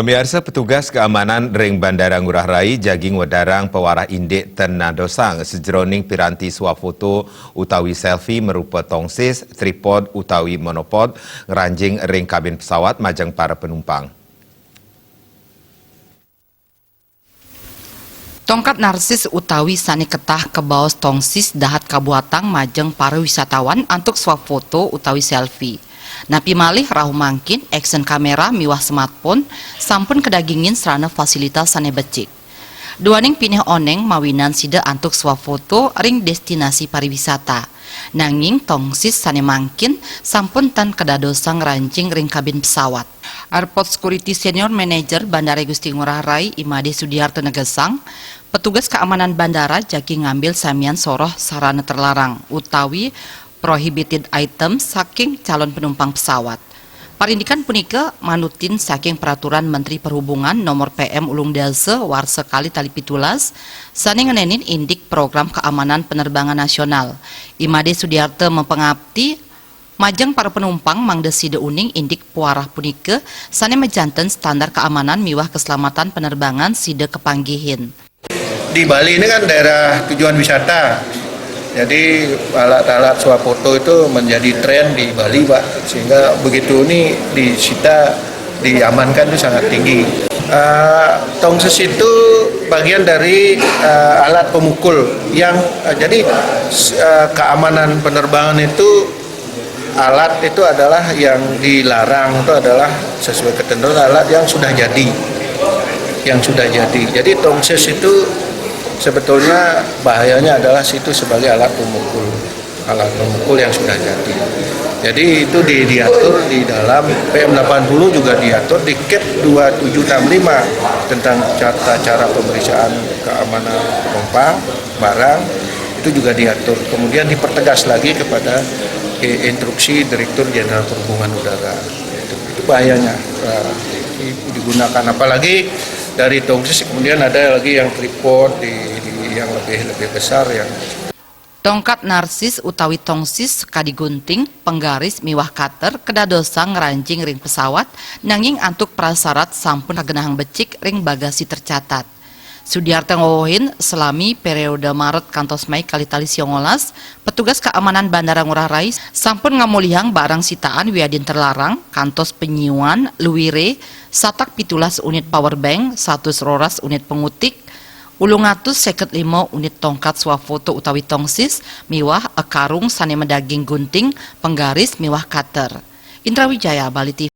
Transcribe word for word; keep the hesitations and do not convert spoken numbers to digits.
Pemirsa, petugas keamanan ring Bandara Ngurah Rai jagi ngwedarang pewarah indik ten nadosang sajeroning piranti swafoto utawi selfie marupa tongsis, tripod utawi monopod ngranjing ring kabin pesawat majeng para penumpang. Tongkat narsis utawi sane ketah kabaos tongsis dahat kabuatang majeng para wisatawan antuk swafoto utawi selfie. Napi malih rauh mangkin action camera miwah smartphone sampun kadagingin sarana fasilitas sane becik. Duaning pinih oneng mawinan sida antuk swafoto ring destinasi pariwisata. Nanging tongsis sane mangkin sampun tan kadadosang ngranjing ring kabin pesawat. Airport Security Senior Manager Bandara Gusti Ngurah Rai, I Made Sudiarto negesang, petugas keamanan bandara jagi ngambil samian soroh sarana terlarang utawi prohibited item saking calon penumpang pesawat. Parindikan punika manutin saking Peraturan Menteri Perhubungan Nomor P M Ulung Dasa warsa kalih tali pitulas sane ngenenin indik program keamanan penerbangan nasional. I Made Sudiarto mapangapti majeng para penumpang mangda sida uning indik pewarah punika sane majanten standar keamanan miwah keselamatan penerbangan sida kapanggihin. Di Bali ini kan daerah tujuan wisata, jadi alat-alat swafoto itu menjadi tren di Bali, Pak. Sehingga begitu ini disita, diamankan itu sangat tinggi. Eh, tongsis itu bagian dari eh, alat pemukul yang eh, jadi s- eh, keamanan penerbangan itu alat itu adalah yang dilarang itu adalah sesuai ketentuan alat yang sudah jadi, yang sudah jadi. Jadi tongsis itu sebetulnya bahayanya adalah situ sebagai alat pemukul, alat pemukul yang sudah jadi. Jadi itu di, diatur di dalam P M delapan puluh juga diatur di Kep dua tujuh enam lima tentang tata cara pemeriksaan keamanan penumpang barang itu juga diatur. Kemudian dipertegas lagi kepada eh, instruksi Direktur Jenderal Perhubungan Udara. Itu, itu bahayanya eh, digunakan. Apalagi dari tongsis kemudian ada lagi yang tripod di, di yang lebih lebih besar yang Tongkat narsis utawi tongsis kadi gunting, penggaris miwah cutter kedadosan ngranjing ring pesawat, nanging antuk prasyarat sampun kagenahang becik ring bagasi tercatat. Sudiarto ngwewehin, salami periode Maret kantos Mei kalih tali sia ngolas, petugas keamanan Bandara Ngurah Rai sampun ngamulihang barang sitaan wiadin terlarang kantos panyiuan, luire, satak pitulas unit power bank, satus roras unit pangutik, ulung atus seket lima unit tongkat swafoto utawi tongsis, miwah akarung sane madaging gunting, penggaris miwah cutter. Indra Wijaya, Bali T V.